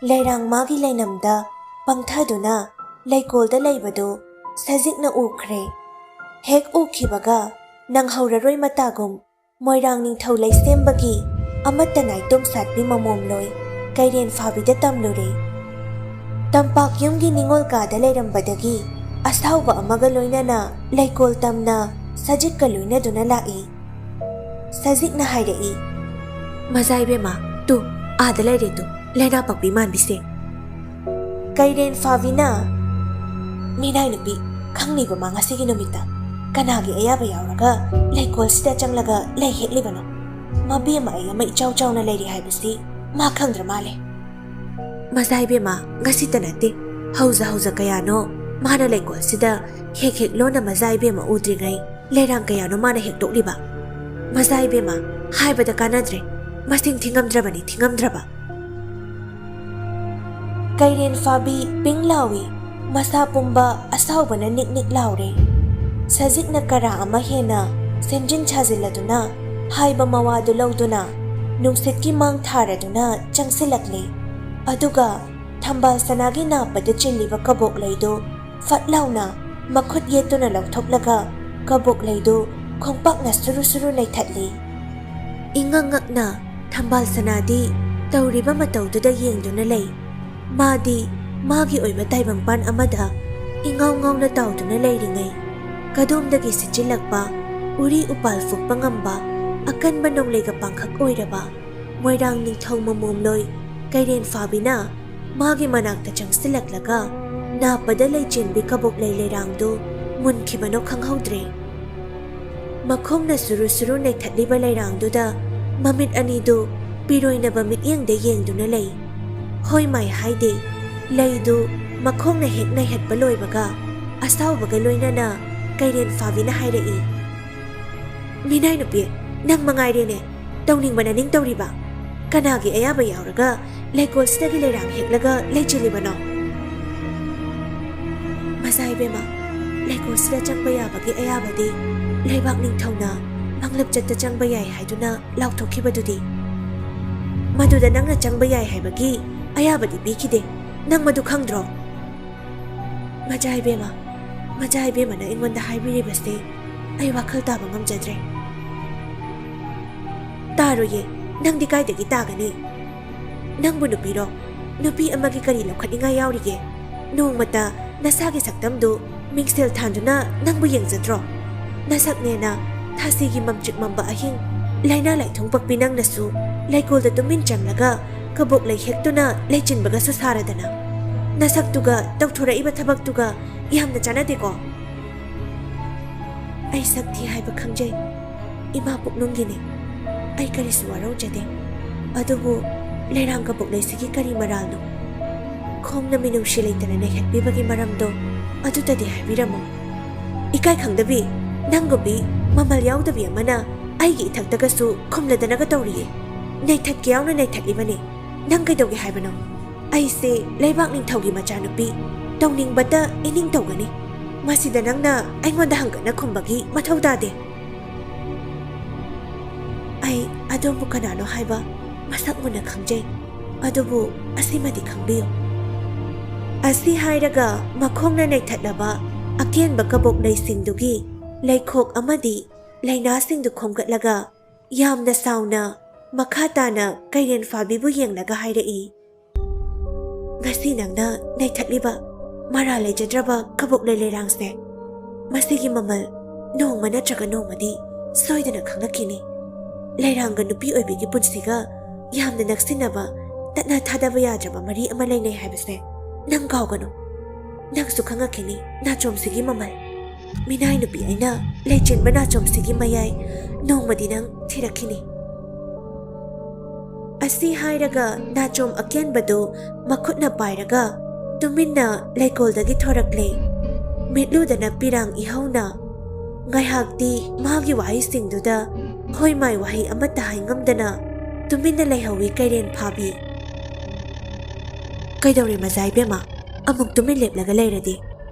ꯂꯩꯔꯥꯡ ꯃꯥꯒꯤ ꯂꯩꯅꯝꯗ ꯄꯪꯊꯗꯨꯅ ꯂꯩꯀꯣꯜꯗ ꯂꯩꯕꯗꯨ ꯁꯖꯤꯛꯅ ꯎꯈ꯭ꯔꯦ꯫ ꯍꯦꯛ ꯎꯈꯤꯕꯒ ꯅꯪꯍꯧꯔꯔꯣꯏ ꯃꯇꯥꯒꯨꯝ ꯃꯣꯏꯔꯥꯡ ꯅꯤꯡꯊꯧ ꯂꯩꯁꯦꯝꯕꯒꯤ ꯑꯃꯠꯇ ꯅꯥꯏꯇꯣꯝ ꯁꯥꯠꯄꯤ ꯃꯃꯣꯝꯂꯣꯏ ꯀꯩꯔꯦꯟ ꯐꯥꯕꯤꯗ ꯇꯝꯂꯨꯔꯦ꯫ ꯇꯝꯄꯥꯛ ꯌꯨꯝꯒꯤ ꯅꯤꯉꯣꯜ ꯀꯥꯗ ꯂꯩꯔꯝꯕꯗꯒꯤ ꯑꯁꯥꯎꯕ ꯑꯃꯒ ꯂꯣꯏꯅꯅ ꯂꯩꯀꯣꯜ ꯇꯝꯅ ꯁꯖꯤꯛꯀ ꯂꯣꯏꯅꯗꯨꯅ ꯂꯥꯛꯏ꯫ ꯁꯖꯤꯛꯅ ꯍꯥꯏꯔꯛꯏ, "ꯃꯖꯥ ꯏꯕꯦꯝꯃ, ꯇꯨ, ꯑꯥꯗ ꯂꯩꯔꯦ ꯇꯨ, ꯂꯩꯅꯥ ꯄꯛꯄꯤ ꯃꯥꯟꯕꯤꯁꯦ"꯫ ꯀꯩꯔꯦꯟ ꯐꯥꯕꯤꯅ, "ꯃꯤꯅꯥꯏ ꯅꯨꯄꯤ, ꯈꯪꯂꯤꯕ ꯃꯥ ꯉꯁꯤꯒꯤ ꯅꯨꯃꯤꯠꯇ ꯀꯅꯥꯒꯤ ꯑꯌꯥꯕ ꯌꯥꯎꯔꯒ ꯂꯩꯀꯣꯜꯁꯤꯗ ꯆꯪꯂꯒ ꯂꯩ ꯍꯦꯛꯂꯤꯕꯅꯣ? ꯃꯕꯦꯝꯃ ꯑꯩ ꯑꯃ ꯏꯆꯥꯎ ꯆꯥꯎꯅ ꯂꯩꯔꯤ ꯍꯥꯏꯕꯁꯤ ꯃꯥ ꯈꯪꯗ꯭ꯔ ꯃꯥꯜꯂꯦ"꯫ "ꯃꯖꯥ ꯏꯕꯦꯝꯃ, ꯉꯁꯤꯇ ꯅꯠꯇꯦ, ꯍꯧꯖ ꯍꯧꯖ ꯀꯌꯥꯅꯣ ꯃꯥꯅ ꯂꯩꯀꯣꯜꯁꯤꯗ ꯍꯦꯛ ꯍꯦꯛ ꯂꯣꯟꯅ ꯃꯖꯥ ꯏꯕꯦꯝꯃ ꯎꯗ꯭ꯔꯤꯉꯩ ꯂꯩꯔꯥꯡ ꯀꯌꯥꯅꯣ ꯃꯥꯅ ꯍꯦꯛꯇꯣꯛꯂꯤꯕ꯫ ꯃꯖꯥ ꯏꯕꯦꯝꯃ, ꯍꯥꯏꯕꯗ ꯀꯥꯟꯅꯗ꯭ꯔꯦ, ꯃꯁꯤꯡ ꯊꯤꯉꯝꯗ꯭ꯔꯕꯅꯤ, ꯊꯤꯉꯝꯗ꯭ꯔꯕ"꯫ ꯀꯩꯔꯦꯟ ꯐꯥꯕꯤ ꯄꯤꯡ ꯂꯥꯎꯏ, ꯃꯁꯥ ꯄꯨꯝꯕ ꯑꯁꯥꯎꯕꯅ ꯅꯤꯛ ꯅꯤꯛ ꯂꯥꯎꯔꯦ꯫ ꯁꯖꯤꯛꯅ ꯀꯔꯥ ꯑꯃ ꯍꯦꯟꯅ ꯁꯦꯝꯖꯤꯟ ꯁꯥꯖꯤꯜꯂꯗꯨꯅ ꯍꯥꯏꯕ ꯃꯋꯥꯗꯨ ꯂꯧꯗꯨꯅ ꯅꯨꯡꯁꯤꯠꯀꯤ ꯃꯥꯡ ꯊꯥꯔꯗꯨꯅ ꯆꯪꯁꯤꯜꯂꯛꯂꯦ꯫ ꯑꯗꯨꯒ ꯊꯝꯕꯥꯜ ꯁꯅꯥꯒꯤ ꯅꯥꯞꯄꯗ ꯆꯤꯜꯂꯤꯕ ꯀꯕꯣꯛ ꯂꯩꯗꯨ ꯐꯠ ꯂꯥꯎꯅ ꯃꯈꯨꯠ ꯌꯦꯠꯇꯨꯅ ꯂꯧꯊꯣꯛꯂꯒ ꯀꯕꯣꯛ ꯂꯩꯗꯨ ꯈꯣꯡꯄꯥꯛꯅ ꯁꯨꯔꯨ ꯁꯨꯔꯨ ꯅꯩꯊꯠꯂꯤ꯫ ꯏꯉꯛ ꯉꯛꯅ ꯊꯝꯕꯥꯜ ꯁꯅꯥꯗꯤ ꯇꯧꯔꯤꯕ ꯃꯇꯧꯗꯨꯗ ꯌꯦꯡꯗꯨꯅ ꯂꯩ꯫ ꯃꯥꯗꯤ ꯃꯥꯒꯤ ꯑꯣꯏꯕ ꯇꯥꯏꯕꯪꯄꯥꯟ ꯑꯃꯗ ꯏꯉꯥꯎ ꯉꯥꯎꯅ ꯇꯥꯎꯗꯨꯅ ꯂꯩꯔꯤꯉꯩ, ꯀꯗꯣꯝꯗꯒꯤ ꯁꯤꯠꯆꯤꯜꯂꯛꯄ ꯎꯔꯤ ꯎꯄꯥꯜ ꯐꯨꯛꯄ ꯉꯝꯕ ꯑꯀꯟꯕ ꯅꯣꯡꯂꯩꯒ ꯄꯥꯡꯈꯛ ꯑꯣꯏꯔꯕ ꯃꯣꯏꯔꯥꯡ ꯅꯤꯡꯊꯧ ꯃꯃꯣꯝꯂꯣꯏ ꯀꯩꯔꯦꯟ ꯐꯥꯕꯤꯅ ꯃꯥꯒꯤ ꯃꯅꯥꯛꯇ ꯆꯪꯁꯤꯜꯂꯛꯂꯒ ꯅꯥꯞꯄꯗ ꯂꯩꯆꯦꯟꯕꯤ ꯀꯕꯣꯛ ꯂꯩ ꯂꯩꯔꯥꯡꯗꯨ ꯃꯨꯟꯈꯤꯕꯅꯣ ꯈꯪꯍꯧꯗ꯭ꯔꯦ꯫ ꯃꯈꯣꯡꯅ ꯁꯨꯔꯨ ꯁꯨꯔꯨ ꯅꯩꯊꯠꯂꯤꯕ ꯂꯩꯔꯥꯡꯗꯨꯗ ꯃꯃꯤꯠ ꯑꯅꯤꯗꯨ ꯄꯤꯔꯣꯏꯅꯕ ꯃꯤꯠꯌꯦꯡꯗ ꯌꯦꯡꯗꯨꯅ ꯂꯩ꯫ ꯍꯣꯏ ꯃꯥꯏ ꯍꯥꯏꯗꯦ, ꯂꯩꯗꯨ ꯃꯈꯣꯡꯅ ꯍꯦꯛ ꯅꯩꯍꯠꯄ ꯂꯣꯏꯕꯒ ꯑꯁꯥꯎꯕꯒ ꯂꯣꯏꯅꯅ ꯀꯩꯔꯦꯟ ꯐꯥꯕꯤꯅ ꯍꯥꯏꯔꯛꯏ, "ꯃꯤꯅꯥꯏ ꯅꯨꯄꯤ, ꯅꯪ ꯃꯉꯥꯏꯔꯦꯅꯦ ꯇꯧꯅꯤꯡꯕ ꯅꯅꯤꯡ ꯇꯧꯔꯤꯕ꯫ ꯀꯅꯥꯒꯤ ꯑꯌꯥꯕ ꯌꯥꯎꯔꯒ ꯂꯩꯀꯣꯜꯁꯤꯗꯒꯤ ꯂꯩꯔꯥꯡ ꯍꯦꯛꯂꯒ ꯂꯩꯆꯤꯜꯂꯤꯕꯅꯣ?" "ꯃꯖꯥ ꯏꯕꯦꯝꯃ, ꯂꯩꯀꯣꯜꯁꯤꯗ ꯆꯪꯕ ꯌꯥꯕꯒꯤ ꯑꯌꯥꯕꯗꯤ ꯂꯩꯕꯥꯛ ꯅꯤꯡꯊꯧꯅ ꯃꯪꯂꯞ ꯆꯠꯇ ꯆꯪꯕ ꯌꯥꯏ ꯍꯥꯏꯗꯨꯅ ꯂꯥꯎꯊꯣꯛꯈꯤꯕꯗꯨꯗꯤ꯫ ꯃꯗꯨꯗ ꯅꯪꯅ ꯆꯪꯕ ꯌꯥꯏ ꯍꯥꯏꯕꯒꯤ ꯑꯌꯥꯕꯗꯤ ꯄꯤꯈꯤꯗꯦ꯫ ꯅꯪ ꯃꯗꯨ ꯈꯪꯗ꯭ꯔꯣ?" "ꯃꯖꯥ ꯏꯕꯦꯝꯃ, ꯃꯖꯥ ꯏꯕꯦꯝꯃꯅ ꯑꯩꯉꯣꯟꯗ ꯍꯥꯏꯕꯤꯔꯤꯕꯁꯦ ꯑꯩ ꯋꯥꯈꯜ ꯇꯥꯕ ꯉꯝꯖꯗ꯭ꯔꯦ"꯫ ꯇꯥꯔꯣꯏꯌꯦ, ꯅꯪꯗꯤ ꯀꯥꯏꯗꯒꯤ ꯇꯥꯒꯅꯤ? ꯅꯪꯕꯨ ꯅꯨꯄꯤꯔꯣ? ꯅꯨꯄꯤ ꯑꯃꯒꯤ ꯀꯔꯤ ꯂꯧꯈꯠꯅꯤꯡꯉꯥꯏ ꯌꯥꯎꯔꯤꯒꯦ? ꯅꯣꯡꯃꯇ ꯅꯁꯥꯒꯤ ꯁꯛꯇꯝꯗꯨ ꯃꯤꯡꯁꯦꯜ ꯊꯥꯟꯗꯨꯅ ꯅꯪꯕꯨ ꯌꯦꯡꯖꯗ꯭ꯔꯣ? ꯅꯁꯛꯅꯦꯅ ꯊꯥꯁꯤꯒꯤ ꯃꯝꯇ꯭ꯔꯤꯛ ꯃꯝꯕ ꯑꯍꯤꯡ, ꯂꯥꯏꯅꯥ ꯂꯥꯏꯊꯨꯡ ꯄꯛꯄꯤ ꯅꯪꯅꯁꯨ ꯂꯩꯀꯣꯜꯗ ꯇꯨꯃꯤꯟ ꯆꯪꯂꯒ ꯀꯕꯣꯛ ꯂꯩ ꯍꯦꯛꯇꯨꯅ ꯂꯩꯆꯤꯟꯕꯒꯁꯨ ꯁꯥꯔꯗꯅ꯫ ꯅꯁꯛꯇꯨꯒ ꯇꯧꯊꯣꯔꯛꯏꯕ ꯊꯕꯛꯇꯨꯒ ꯌꯥꯝꯅ ꯆꯥꯟꯅꯗꯦꯀꯣ꯫ ꯑꯩ ꯁꯛ ꯊꯤ ꯍꯥꯏꯕ ꯈꯪꯖꯩ, ꯏꯃꯥ ꯄꯨꯛꯅꯨꯡꯒꯤꯅꯤ꯫ ꯑꯩ ꯀꯔꯤꯁꯨ ꯋꯥꯔꯧꯖꯗꯦ꯫ ꯑꯗꯨꯕꯨ ꯂꯩꯔꯥꯡ ꯀꯕꯣꯛ ꯂꯩꯁꯤꯒꯤ ꯀꯔꯤ ꯃꯔꯥꯜꯅꯣ? ꯈꯣꯡꯅ ꯃꯤꯅꯨꯡꯁꯤ ꯂꯩꯇꯅ ꯅꯩꯍꯠꯄꯤꯕꯒꯤ ꯃꯔꯝꯗꯣ ꯑꯗꯨꯇꯗꯤ ꯍꯥꯏꯕꯤꯔꯝꯃꯨ꯫ ꯏꯀꯥꯏ ꯈꯪꯗꯕꯤ, ꯅꯪꯒꯨꯝꯕꯤ ꯃꯃꯜ ꯌꯥꯎꯗꯕꯤ ꯑꯃꯅ ꯑꯩꯒꯤ ꯏꯊꯛꯇꯒꯁꯨ ꯈꯨꯝꯂꯗꯅꯒ ꯇꯧꯔꯤꯌꯦ꯫ ꯅꯩꯊꯠꯀꯦ ꯌꯥꯎꯅ ꯅꯩꯊꯠꯂꯤꯕꯅꯦ꯫ ꯅꯪ ꯀꯩꯗꯧꯒꯦ ꯍꯥꯏꯕꯅꯣ? ꯑꯩꯁꯦ ꯂꯩꯕꯥꯛ ꯅꯤꯡꯊꯧꯒꯤ ꯃꯆꯥꯅꯨꯄꯤ, ꯇꯧꯅꯤꯡꯕꯇ ꯏꯅꯤꯡ ꯇꯧꯒꯅꯤ꯫ ꯃꯁꯤꯗ ꯅꯪꯅ ꯑꯩꯉꯣꯟꯗ ꯍꯪꯒꯠꯅ ꯈꯨꯝꯕꯒꯤ ꯃꯊꯧ ꯇꯥꯗꯦ꯫ ꯑꯩ ꯑꯗꯣꯝꯕꯨ ꯀꯅꯥꯅꯣ ꯍꯥꯏꯕ ꯃꯁꯛ ꯃꯨꯟꯅ ꯈꯪꯖꯩ, ꯑꯗꯨꯕꯨ ꯑꯁꯤꯃꯗꯤ ꯈꯪꯕꯤꯌꯨ꯫ ꯑꯁꯤ ꯍꯥꯏꯔꯒ ꯃꯈꯣꯡꯅ ꯅꯩꯊꯠꯂꯕ ꯑꯀꯦꯟꯕ ꯀꯕꯣꯛ ꯂꯩꯁꯤꯡꯗꯨꯒꯤ ꯂꯩꯈꯣꯛ ꯑꯃꯗꯤ ꯂꯩꯅꯥꯁꯤꯡꯗꯨ ꯈꯣꯝꯒꯠꯂꯒ ꯌꯥꯝꯅ ꯁꯥꯎꯅ ꯃꯈꯥ ꯇꯥꯅ ꯀꯩꯔꯦꯟ ꯐꯥꯕꯤꯕꯨ ꯌꯦꯡꯂꯒ ꯍꯥꯏꯔꯛꯏ, "ꯉꯁꯤ ꯅꯪꯅ ꯅꯩꯊꯠꯂꯤꯕ ꯃꯔꯥ ꯂꯩꯖꯗ꯭ꯔꯕ ꯀꯕꯣꯛ ꯂꯩ ꯂꯩꯔꯥꯡꯁꯦ, ꯃꯁꯤꯒꯤ ꯃꯃꯜ ꯅꯣꯡꯃ ꯅꯠꯇ꯭ꯔꯒ ꯅꯣꯡꯃꯗꯤ ꯁꯣꯏꯗꯅ ꯈꯪꯂꯛꯈꯤꯅꯤ꯫ ꯂꯩꯔꯥꯡꯒ ꯅꯨꯄꯤ ꯑꯣꯏꯕꯤꯒꯤ ꯄꯨꯟꯁꯤꯒ ꯌꯥꯝꯅ ꯅꯛꯁꯤꯟꯅꯕ, ꯇꯠꯅ ꯊꯥꯗꯕ ꯌꯥꯗ꯭ꯔꯕ ꯃꯔꯤ ꯑꯃ ꯂꯩꯅꯩ ꯍꯥꯏꯕꯁꯦ ꯅꯪ ꯀꯥꯎꯒꯅꯨ꯫ ꯅꯪꯁꯨ ꯈꯪꯉꯛꯈꯤꯅꯤ ꯅꯥꯆꯣꯝꯁꯤꯒꯤ ꯃꯃꯜ꯫ ꯃꯤꯅꯥꯏ ꯅꯨꯄꯤ ꯑꯩꯅ ꯂꯩꯆꯤꯟꯕ ꯅꯥꯆꯣꯝꯁꯤꯒꯤ ꯃꯌꯥꯏ ꯅꯣꯡꯃꯗꯤ ꯅꯪ ꯊꯤꯔꯛꯈꯤꯅꯤ"꯫ ꯑꯁꯤ ꯍꯥꯏꯔꯒ ꯅꯥꯆꯣꯝ ꯑꯀꯦꯟꯕꯗꯨ ꯃꯈꯨꯠꯅ ꯄꯥꯏꯔꯒ ꯇꯨꯃꯤꯟꯅ ꯂꯩꯀꯣꯜꯗꯒꯤ ꯊꯣꯔꯛꯂꯦ꯫ ꯃꯤꯠꯂꯨꯗꯅ ꯄꯤꯔꯥꯡ ꯏꯍꯧꯅ ꯉꯥꯏꯍꯥꯛꯇꯤ ꯃꯥꯒꯤ ꯋꯥꯍꯩꯁꯤꯡꯗꯨꯗ ꯍꯣꯏ ꯃꯥꯏ ꯋꯥꯍꯩ ꯑꯃꯠꯇ ꯍꯥꯏꯉꯝꯗꯅ ꯇꯨꯃꯤꯟꯅ ꯂꯩꯍꯧꯋꯤ ꯀꯩꯔꯦꯟ ꯐꯥꯕꯤ꯫ "ꯀꯩꯗꯧꯔꯦ ꯃꯖꯥ ꯏꯕꯦꯝꯃ? ꯑꯃꯨꯛ ꯇꯨꯃꯤꯟ ꯂꯦꯞꯂꯒ ꯂꯩꯔꯗꯤ?"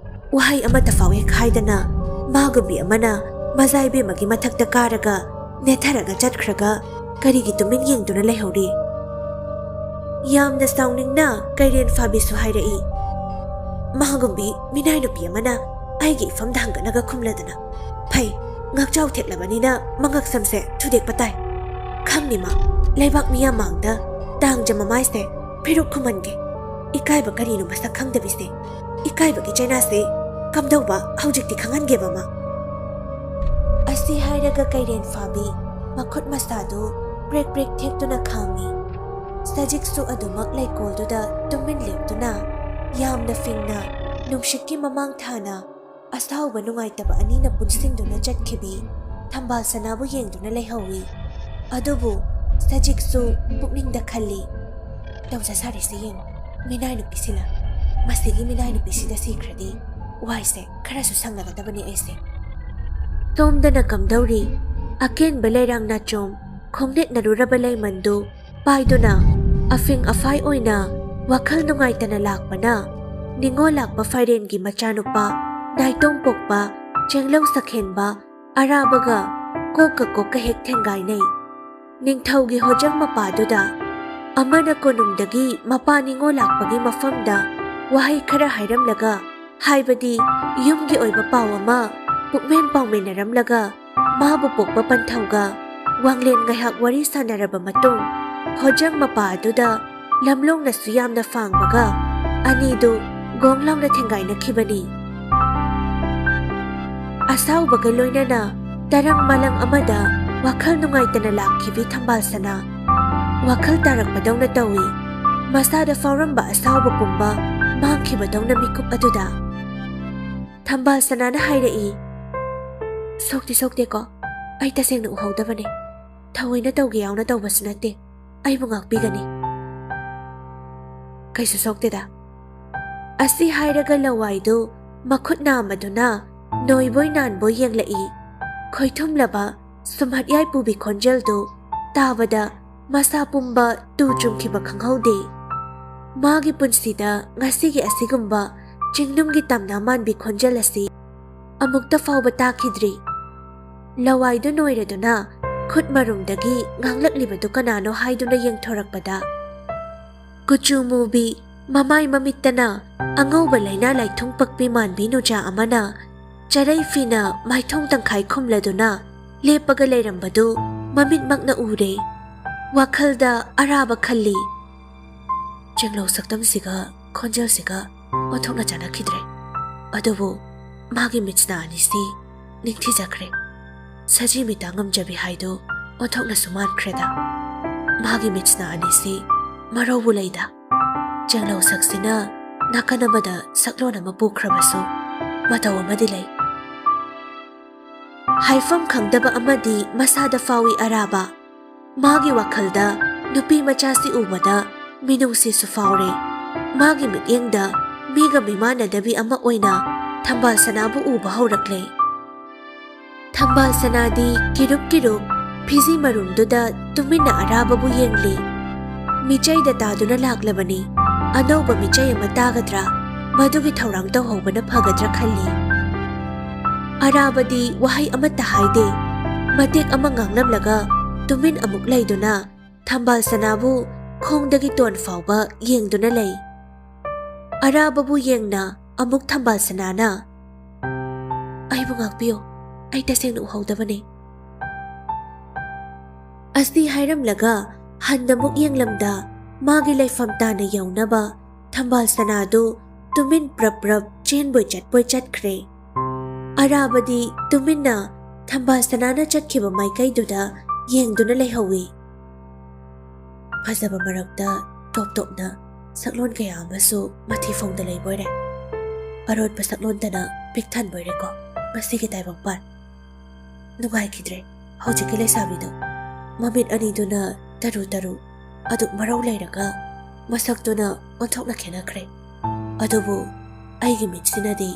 ꯋꯥꯍꯩ ꯑꯃꯠꯇ ꯐꯥꯎ ꯍꯦꯛ ꯍꯥꯏꯗꯅ ꯃꯥꯒꯨꯝꯕꯤ ꯑꯃꯅ ꯃꯖꯥ ꯏꯕꯦꯝꯃꯒꯤ ꯃꯊꯛꯇ ꯀꯥꯔꯒ ꯅꯦꯠꯊꯔꯒ ꯆꯠꯈ꯭ꯔꯒ ꯀꯔꯤꯒꯤ ꯇꯨꯃꯤꯟ ꯌꯦꯡꯗꯨꯅ ꯂꯩꯍꯧꯔꯤ? ꯌꯥꯝꯅ ꯁꯥꯎꯅꯤꯡꯅ ꯀꯩꯔꯦꯟ ꯐꯥꯕꯤꯁꯨ ꯍꯥꯏꯔꯛꯏ, "ꯃꯥꯒꯨꯝꯕꯤ ꯃꯤꯅꯥꯏ ꯅꯨꯄꯤ ꯑꯃꯅ ꯑꯩꯒꯤ ꯏꯐꯝꯗ ꯍꯪꯒꯠꯂꯒ ꯈꯨꯝꯂꯗꯅ꯫ ꯐꯩ, ꯉꯛꯆꯥꯎ ꯊꯦꯛꯂꯕꯅꯤꯅ ꯃꯉꯛ ꯁꯝꯁꯦ ꯊꯨꯗꯦꯛꯄ ꯇꯥꯏ"꯫ "ꯈꯪꯅꯤ ꯃꯥ, ꯂꯩꯕꯥꯛ ꯃꯤꯌꯥꯝ ꯃꯥꯡꯗ ꯇꯥꯡꯖ ꯃꯃꯥꯏꯁꯦ ꯐꯤꯔꯨꯛ ꯈꯨꯝꯍꯟꯒꯦ꯫ ꯏꯀꯥꯏꯕ ꯀꯔꯤꯅꯣ ꯃꯁꯛ ꯈꯪꯗꯕꯤꯁꯦ꯫ ꯏꯀꯥꯏꯕꯒꯤ ꯆꯩꯅꯥꯁꯦ ꯀꯝꯗꯧꯕ ꯍꯧꯖꯤꯛꯇꯤ ꯈꯪꯍꯟꯒꯦꯕ ꯃꯥ"꯫ ꯑꯁꯤ ꯍꯥꯏꯔꯒ ꯀꯩꯔꯦꯟ ꯐꯥꯕꯤ ꯃꯈꯨꯠ ꯃꯁꯥꯗꯨ ꯄ꯭ꯔꯦꯛ ꯄ꯭ꯔꯦꯛ ꯊꯦꯛꯇꯨꯅ ꯈꯥꯡꯉꯤ꯫ ꯁꯖꯤꯛꯁꯨ ꯑꯗꯨꯃꯛ ꯂꯩꯀꯣꯜꯗꯨꯗ ꯇꯨꯃꯤꯟ ꯂꯦꯞꯇꯨꯅ ꯌꯥꯝꯅ ꯐꯤꯡꯅ ꯅꯨꯡꯁꯤꯠꯀꯤ ꯃꯃꯥꯡ ꯊꯥꯅ ꯑꯁꯥꯎꯕ ꯅꯨꯡꯉꯥꯏꯇꯕ ꯑꯅꯤꯅ ꯄꯨꯟꯁꯤꯟꯗꯨꯅ ꯆꯠꯈꯤꯕꯤ ꯊꯝꯕꯥꯜ ꯁꯅꯥꯕꯨ ꯌꯦꯡꯗꯨꯅ ꯂꯩꯍꯧꯏ꯫ ꯑꯗꯨꯕꯨ ꯁꯖꯤꯛꯁꯨ ꯄꯨꯛꯅꯤꯡꯗ ꯈꯜꯂꯤ, "ꯇꯧꯖ ꯁꯥꯔꯤꯁꯤ ꯌꯦꯡꯉꯨ, ꯃꯤꯅꯥꯏ ꯅꯨꯄꯤꯁꯤꯅ, ꯃꯁꯤꯒꯤ ꯃꯤꯅꯥꯏ ꯅꯨꯄꯤꯁꯤꯗ ꯁꯤꯈ꯭ꯔꯗꯤ ꯋꯥꯏꯁꯦ ꯈꯔꯁꯨ ꯁꯪꯂꯒꯗꯕꯅꯤ ꯑꯩꯁꯦ"꯫ ꯁꯣꯝꯗꯅ ꯀꯝꯗꯧꯔꯤ? ꯑꯀꯦꯟꯕ ꯂꯩꯔꯥꯡ ꯅꯥꯆꯣꯝ ꯈꯣꯡꯅꯦꯠꯅꯔꯨꯔꯕ ꯂꯩꯃꯟꯗꯨ ꯄꯥꯏꯗꯨꯅ ꯑꯐꯤꯡ ꯑꯐꯥꯏ ꯑꯣꯏꯅ ꯋꯥꯈꯜ ꯅꯨꯡꯉꯥꯏꯇꯅ ꯂꯥꯛꯄꯅ ꯅꯤꯉꯣꯜ ꯂꯥꯛꯄ ꯐꯥꯏꯔꯦꯟꯒꯤ ꯃꯆꯥꯅꯨꯄꯥ ꯅꯥꯏꯇꯣꯝ ꯄꯣꯛꯄ ꯆꯦꯡꯂꯧ ꯁꯛꯍꯦꯟꯕ ꯑꯔꯥꯕꯒ ꯀꯣꯛꯀ ꯀꯣꯛꯀ ꯍꯦꯛ ꯊꯦꯡꯒꯥꯏꯅꯩ꯫ ꯅꯤꯡꯊꯧꯒꯤ ꯍꯣꯖꯪ ꯃꯄꯥꯗꯨꯗ ꯑꯃꯅ ꯀꯣꯅꯨꯡꯗꯒꯤ ꯃꯄꯥ ꯅꯤꯉꯣꯜ ꯂꯥꯛꯄꯒꯤ ꯃꯐꯝꯗ ꯋꯥꯍꯩ ꯈꯔ ꯍꯥꯏꯔꯝꯂꯒ, ꯍꯥꯏꯕꯗꯤ ꯌꯨꯝꯒꯤ ꯑꯣꯏꯕ ꯄꯥꯎ ꯑꯃ ꯄꯨꯛꯃꯦꯟ ꯄꯥꯎꯃꯦꯟꯅꯔꯝꯂꯒ, ꯃꯥꯕꯨ ꯄꯣꯛꯄ ꯄꯟꯊꯧꯒ ꯋꯥꯡꯂꯦꯟ ꯉꯥꯏꯍꯥꯛ ꯋꯥꯔꯤ ꯁꯥꯟꯅꯔꯕ ꯃꯇꯨꯡ, ꯍꯣꯖꯪ ꯃꯄꯥ ꯑꯗꯨꯗ ꯂꯝꯂꯣꯡꯅꯁꯨ ꯌꯥꯝꯅ ꯐꯥꯡꯕꯒ ꯑꯅꯤꯗꯨ ꯒꯣꯡ ꯂꯥꯎꯅ ꯊꯦꯡꯒꯥꯏꯅꯈꯤꯕꯅꯤ꯫ ꯑꯁꯥꯎꯕꯒ ꯂꯣꯏꯅꯅ ꯇꯔꯪ ꯃꯂꯪ ꯑꯃꯗ ꯋꯥꯈꯜ ꯅꯨꯡꯉꯥꯏꯇꯅ ꯂꯥꯛꯈꯤꯕꯤ ꯊꯝꯕꯥꯜ ꯁꯅꯥ ꯋꯥꯈꯜ ꯇꯥꯔꯛꯄꯗꯧꯅ ꯇꯧꯏ꯫ ꯃꯁꯥꯗ ꯐꯥꯎꯔꯝꯕ ꯑꯁꯥꯎꯕ ꯄꯨꯝꯕ ꯃꯥꯡꯈꯤꯕꯗꯧꯅ ꯃꯤꯀꯨꯞ ꯑꯗꯨꯗ꯫ ꯊꯝꯕꯥꯜ ꯁꯅꯥꯅ ꯍꯥꯏꯔꯛꯏ, "ꯁꯣꯛꯇꯤ ꯁꯣꯛꯇꯦꯀꯣ? ꯑꯩ ꯇꯁꯦꯡꯅ ꯎꯍꯧꯗꯕꯅꯦ꯫ ꯊꯑꯣꯏꯅ ꯇꯧꯒꯦ ꯌꯥꯎꯅ ꯇꯧꯕꯁꯨ ꯅꯠꯇꯦ꯫ ꯑꯩꯕꯨ ꯉꯥꯛꯄꯤꯒꯅꯤ꯫ ꯀꯩꯁꯨ ꯁꯣꯛꯇꯦꯗ"꯫ ꯑꯁꯤ ꯍꯥꯏꯔꯒ ꯂꯋꯥꯏꯗꯨ ꯃꯈꯨꯠ ꯅꯥꯝꯃꯗꯨꯅ ꯅꯣꯏꯕꯣꯏ ꯅꯥꯟꯕꯣꯏ ꯌꯦꯡꯂꯛꯏ꯫ ꯈꯣꯏꯊꯨꯝꯂꯕ ꯁꯨꯝꯍꯠ ꯌꯥꯏ ꯄꯨꯕꯤ ꯈꯣꯟꯖꯦꯜꯗꯨ ꯇꯥꯕꯗ ꯃꯁꯥ ꯄꯨꯝꯕ ꯇꯨ ꯆꯨꯡꯈꯤꯕ ꯈꯪꯍꯧꯗꯦ꯫ ꯃꯥꯒꯤ ꯄꯨꯟꯁꯤꯗ ꯉꯁꯤꯒꯤ ꯑꯁꯤꯒꯨꯝꯕ ꯆꯤꯡꯅꯨꯡꯒꯤ ꯇꯝꯅ ꯃꯥꯟꯕꯤ ꯈꯣꯟꯖꯦꯜ ꯑꯁꯤ ꯑꯃꯨꯛꯇ ꯐꯥꯎꯕ ꯇꯥꯈꯤꯗ꯭ꯔꯤ꯫ ꯂꯋꯥꯏꯗꯨ ꯅꯣꯏꯔꯗꯨꯅ ꯈꯨꯠ ꯃꯔꯨꯝꯗꯒꯤ ꯉꯥꯡꯂꯛꯂꯤꯕꯗꯨ ꯀꯅꯥꯅꯣ ꯍꯥꯏꯗꯨꯅ ꯌꯦꯡꯊꯣꯔꯛꯄꯗ, ꯀꯨꯆꯨ ꯃꯨꯕꯤ, ꯃꯃꯥꯏ ꯃꯃꯤꯠꯇꯅ ꯑꯉꯧꯕ ꯂꯩꯅꯥ ꯂꯥꯏꯊꯨꯡ ꯄꯛꯄꯤ ꯃꯥꯟꯕꯤ ꯅꯨꯖꯥ ꯑꯃꯅ ꯆꯔꯩ ꯐꯤꯅ ꯃꯥꯏꯊꯣꯡ ꯇꯪꯈꯥꯏ ꯈꯨꯝꯂꯗꯨꯅ ꯂꯦꯞꯄꯒ ꯂꯩꯔꯝꯕꯗꯨ ꯃꯃꯤꯠꯃꯛꯅ ꯎꯔꯦ꯫ ꯋꯥꯈꯜꯗ ꯑꯔꯥꯕ ꯈꯜꯂꯤ꯫ ꯆꯦꯡꯂꯧ ꯁꯛꯇꯝꯁꯤꯒ ꯈꯣꯟꯖꯦꯜꯁꯤꯒ ꯑꯣꯟꯊꯣꯛꯅ ꯆꯥꯟꯅꯈꯤꯗ꯭ꯔꯦ꯫ ꯑꯗꯨꯕꯨ ꯃꯥꯒꯤ ꯃꯤꯠꯁꯅꯥ ꯑꯅꯤꯁꯤ ꯅꯤꯡꯊꯤꯖꯈ꯭ꯔꯦ꯫ ꯁꯖꯤ ꯃꯤꯇꯥ ꯉꯝꯖꯕꯤ ꯍꯥꯏꯗꯨ ꯑꯣꯟꯊꯣꯛꯅꯁꯨ ꯃꯥꯟꯈ꯭ꯔꯦꯗ꯫ ꯃꯥꯒꯤ ꯃꯤꯠꯁꯅꯥ ꯑꯅꯤꯁꯤ ꯃꯔꯧꯕꯨ ꯂꯩꯗ꯫ ꯆꯦꯡꯂꯧ ꯁꯛꯁꯤꯅ ꯅꯥꯀꯟ ꯑꯃꯗ ꯁꯛꯂꯣꯟ ꯑꯃ ꯄꯨꯈ꯭ꯔꯕꯁꯨ ꯃꯇꯧ ꯑꯃꯗꯤ ꯂꯩ꯫ ꯍꯥꯏꯐꯝ ꯈꯪꯗꯕ ꯑꯃꯗꯤ ꯃꯁꯥꯗ ꯐꯥꯎꯏ ꯑꯔꯥꯕ꯫ ꯃꯥꯒꯤ ꯋꯥꯈꯜꯗ ꯅꯨꯄꯤ ꯃꯆꯥꯁꯤ ꯎꯕꯗ ꯃꯤꯅꯨꯡꯁꯤꯁꯨ ꯐꯥꯎꯔꯦ꯫ ꯃꯥꯒꯤ ꯃꯤꯠꯌꯦꯡꯗ ꯃꯤꯒ ꯃꯤꯃꯥꯟꯅꯗꯕꯤ ꯑꯃ ꯑꯣꯏꯅ ꯊꯝꯕꯥꯜ ꯁꯅꯥꯕꯨ ꯎꯕ ꯍꯧꯔꯛꯂꯦ꯫ ꯊꯝꯕꯥꯜ ꯁꯅꯥꯗꯤ ꯀꯤꯔꯨꯞ ꯀꯤꯔꯨꯞ ꯐꯤꯖꯤ ꯃꯔꯨꯝꯗꯨꯗ ꯇꯨꯃꯤꯟꯅ ꯑꯔꯥꯕꯕꯨ ꯌꯦꯡꯂꯤ꯫ ꯃꯤꯆꯩꯗ ꯇꯥꯗꯨꯅ ꯂꯥꯛꯂꯕꯅꯤ꯫ ꯑꯅꯧꯕ ꯃꯤꯆꯩ ꯑꯃ ꯇꯥꯒꯗ꯭ꯔꯥ? ꯃꯗꯨꯒꯤ ꯊꯧꯔꯥꯡ ꯇꯧꯍꯧꯕꯅ ꯐꯒꯗ꯭ꯔꯥ ꯈꯜꯂꯤ꯫ ꯑꯔꯥꯕꯗꯤ ꯋꯥꯍꯩ ꯑꯃꯠꯇ ꯍꯥꯏꯗꯦ꯫ ꯃꯇꯦꯛ ꯑꯃ ꯉꯥꯡꯂꯝꯂꯒ ꯇꯨꯃꯤꯟ ꯑꯃꯨꯛ ꯂꯩꯗꯨꯅ ꯊꯝꯕꯥꯜ ꯁꯅꯥꯕꯨ ꯈꯣꯡꯗꯒꯤ ꯇꯣꯟ ꯐꯥꯎꯕ ꯌꯦꯡꯗꯨꯅ ꯂꯩ꯫ ꯑꯔꯥꯕꯕꯨ ꯌꯦꯡꯅ ꯑꯃꯨꯛ ꯊꯝꯕꯥꯜ ꯁꯅꯥꯅ, "ꯑꯩꯕꯨ ꯉꯥꯛꯄꯤꯌꯨ, ꯑꯩ ꯇꯁꯦꯡꯅ ꯎꯍꯧꯗꯕꯅꯤ" ꯑꯁꯤ ꯍꯥꯏꯔꯝꯂꯒ ꯍꯟꯅ ꯑꯃꯨꯛ ꯌꯦꯡꯂꯝꯗ ꯃꯥꯒꯤ ꯂꯩꯐꯝ ꯇꯥꯅ ꯌꯧꯅꯕ ꯊꯝꯕꯥꯜ ꯁꯅꯥꯗꯨ ꯇꯨꯃꯤꯟ ꯄ꯭ꯔꯞ ꯄ꯭ꯔꯞ ꯆꯦꯟꯕꯣꯏ ꯆꯠꯄꯣꯏ ꯆꯠꯈ꯭ꯔꯦ꯫ ꯑꯔꯥꯕꯗꯤ ꯇꯨꯃꯤꯟꯅ ꯊꯝꯕꯥꯜ ꯁꯅꯥꯅ ꯆꯠꯈꯤꯕ ꯃꯥꯏꯀꯩꯗꯨꯗ ꯌꯦꯡꯗꯨꯅ ꯂꯩꯍꯧꯏ꯫ ꯐꯖꯕ ꯃꯔꯛꯇ ꯇꯣꯞ ꯇꯣꯞꯅ ꯁꯛꯂꯣꯟ ꯀꯌꯥ ꯑꯃꯁꯨ ꯃꯊꯤꯐꯣꯡꯗ ꯂꯩꯕ ꯑꯣꯏꯔꯦ꯫ ꯑꯔꯣꯠꯄ ꯁꯛꯂꯣꯟꯇꯅ ꯄꯤꯛ ꯊꯟꯕ ꯑꯣꯏꯔꯦꯀꯣ ꯉꯁꯤꯒꯤ ꯇꯥꯏꯕꯪꯄꯥꯟ꯫ ꯅꯨꯡꯉꯥꯏꯈꯤꯗ꯭ꯔꯦ ꯍꯧꯖꯤꯛꯀꯤ ꯂꯩꯁꯥꯕꯤꯗꯣ꯫ ꯃꯃꯤꯠ ꯑꯅꯤꯗꯨꯅ ꯇꯔꯨ ꯇꯔꯨ, ꯑꯗꯨꯛ ꯃꯔꯧ ꯂꯩꯔꯒ ꯃꯁꯛꯇꯨꯅ ꯑꯣꯟꯊꯣꯛꯅ ꯈꯦꯠꯅꯈ꯭ꯔꯦ꯫ ꯑꯗꯨꯕꯨ ꯑꯩꯒꯤ ꯃꯤꯠꯁꯤꯅꯗꯤ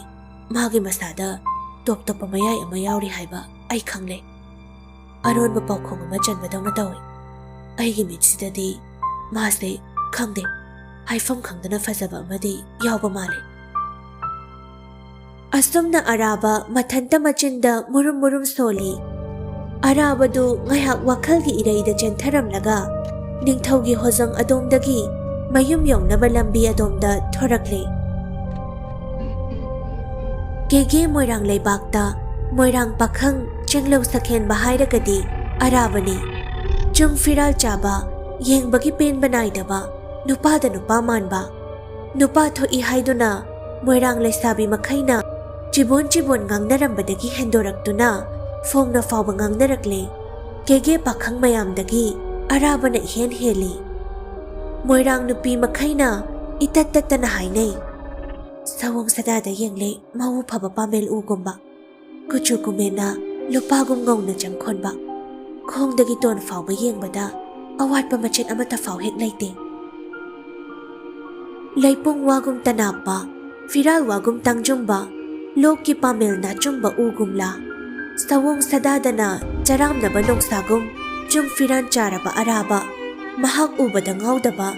ꯃꯥꯒꯤ ꯃꯁꯥꯗ ꯇꯣꯞ ꯇꯣꯞꯄ ꯃꯌꯥꯏ ꯑꯃ ꯌꯥꯎꯔꯤ ꯍꯥꯏꯕ ꯑꯩ ꯈꯪꯂꯦ꯫ ꯑꯔꯣꯟꯕ ꯄꯥꯎꯈꯣꯡ ꯑꯃ ꯆꯟꯕꯗꯧꯅ ꯇꯧꯏ꯫ ꯑꯩꯒꯤ ꯃꯤꯠꯁꯤꯗꯗꯤ ꯃꯥꯁꯦ, ꯈꯪꯗꯦ, ꯍꯥꯏꯐꯝ ꯈꯪꯗꯅ ꯐꯖꯕ ꯑꯃꯗꯤ ꯌꯥꯎꯕ ꯃꯥꯜꯂꯦ꯫ ꯑꯁꯨꯝꯅ ꯑꯔꯥꯕ ꯃꯊꯟꯇ ꯃꯆꯤꯟꯗ ꯃꯨꯔꯨꯝ ꯃꯨꯔꯨꯝ ꯁꯣꯜꯂꯤ꯫ ꯑꯔꯥꯕꯗꯨ ꯉꯥꯏꯍꯥꯛ ꯋꯥꯈꯜꯒꯤ ꯏꯔꯩꯗ ꯆꯦꯟꯊꯔꯝꯂꯒ ꯅꯤꯡꯊꯧꯒꯤ ꯍꯣꯖꯪ ꯑꯗꯣꯝꯗꯒꯤ ꯃꯌꯨꯝ ꯌꯧꯅꯕ ꯂꯝꯕꯤ ꯑꯗꯣꯝꯗ ꯊꯣꯔꯛꯂꯦ꯫ ꯀꯦꯒꯦ ꯃꯣꯏꯔꯥꯡ ꯂꯩꯕꯥꯛꯇ ꯃꯣꯏꯔꯥꯡ ꯄꯥꯈꯪ ꯆꯦꯡꯂꯧ ꯁꯛꯍꯦꯟꯕ ꯍꯥꯏꯔꯒꯗꯤ ꯑꯔꯥꯕꯅꯤ꯫ ꯆꯨꯡ ꯐꯤꯔꯥꯜ ꯆꯥꯕ, ꯌꯦꯡꯕꯒꯤ ꯄꯦꯟꯕ ꯅꯥꯏꯗꯕ, ꯅꯨꯄꯥꯗ ꯅꯨꯄꯥ ꯃꯥꯟꯕ꯫ ꯅꯨꯄꯥ ꯊꯣꯛꯏ ꯍꯥꯏꯗꯨꯅ ꯃꯣꯏꯔꯥꯡ ꯂꯩꯁꯥꯕꯤ ꯃꯈꯩꯅ ꯆꯤꯕꯣꯟ ꯆꯤꯕꯣꯟ ꯉꯥꯡꯅꯔꯝꯕꯗꯒꯤ ꯍꯦꯟꯗꯣꯔꯛꯇꯨꯅ ꯐꯣꯡꯅ ꯐꯥꯎꯕ ꯉꯥꯡꯅꯔꯛꯂꯦ꯫ ꯀꯦꯒꯦ ꯄꯥꯈꯪ ꯃꯌꯥꯝꯗꯒꯤ ꯑꯔꯥꯕꯅ ꯏꯍꯦꯟ ꯍꯦꯜꯂꯤ꯫ ꯃꯣꯏꯔꯥꯡ ꯅꯨꯄꯤ ꯃꯈꯩꯅ ꯏꯇꯠ ꯇꯠꯇꯅ ꯍꯥꯏꯅꯩ, "ꯁꯑꯣꯡ ꯁꯥꯗꯥꯗ ꯌꯦꯡꯂꯦ, ꯃꯎ ꯐꯕ ꯄꯥꯃꯦꯜ ꯎꯒꯨꯝꯕ꯫ ꯀꯨꯆꯨ ꯀꯨꯃꯦꯟꯅ ꯂꯨꯄꯥꯒꯨꯝ ꯉꯧꯅ ꯆꯪꯈꯣꯟꯕ, ꯈꯣꯡꯗꯒꯤ ꯇꯣꯟ ꯐꯥꯎꯕ ꯌꯦꯡꯕꯗ ꯑꯋꯥꯠꯄ ꯃꯆꯦꯠ ꯑꯃꯠꯇ ꯐꯥꯎ ꯍꯦꯛ ꯂꯩꯇꯦ꯫ ꯂꯩꯄꯨꯡ ꯋꯥꯒꯨꯝ ꯇꯅꯥꯞꯄ, ꯐꯤꯔꯥꯜ ꯋꯥꯒꯨꯝ ꯇꯪꯖꯨꯝꯕ, ꯂꯣꯛꯀꯤ ꯄꯥꯃꯦꯜ ꯅꯥꯆꯨꯝꯕ ꯎꯒꯨꯝꯂꯥ, ꯁꯑꯣꯡ ꯁꯥꯗꯥꯗꯅ ꯆꯔꯥꯝꯅꯕ ꯅꯣꯡꯁꯥꯒꯨꯝ ꯆꯨꯡ ꯐꯤꯔꯥꯟ ꯆꯥꯔꯕ ꯑꯔꯥꯕ, ꯃꯍꯥꯛ ꯎꯕꯗ ꯉꯥꯎꯗꯕ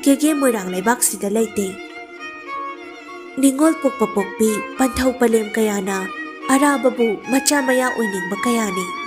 ꯀꯦꯒꯦ ꯃꯣꯏꯔꯥꯡ ꯂꯩꯕꯥꯛꯁꯤꯗ ꯂꯩꯇꯦ꯫ ꯅꯤꯡꯉꯣꯜ ꯄꯣꯛꯄ ꯄꯣꯛꯄꯤ ꯄꯟꯊꯧ ꯄꯂꯦꯝ ꯀꯌꯥꯅ ꯑꯔꯥꯕꯕꯨ ꯃꯆꯥ ꯃꯌꯥ ꯑꯣꯏꯅꯤꯡꯕ ꯀꯌꯥꯅꯤ꯫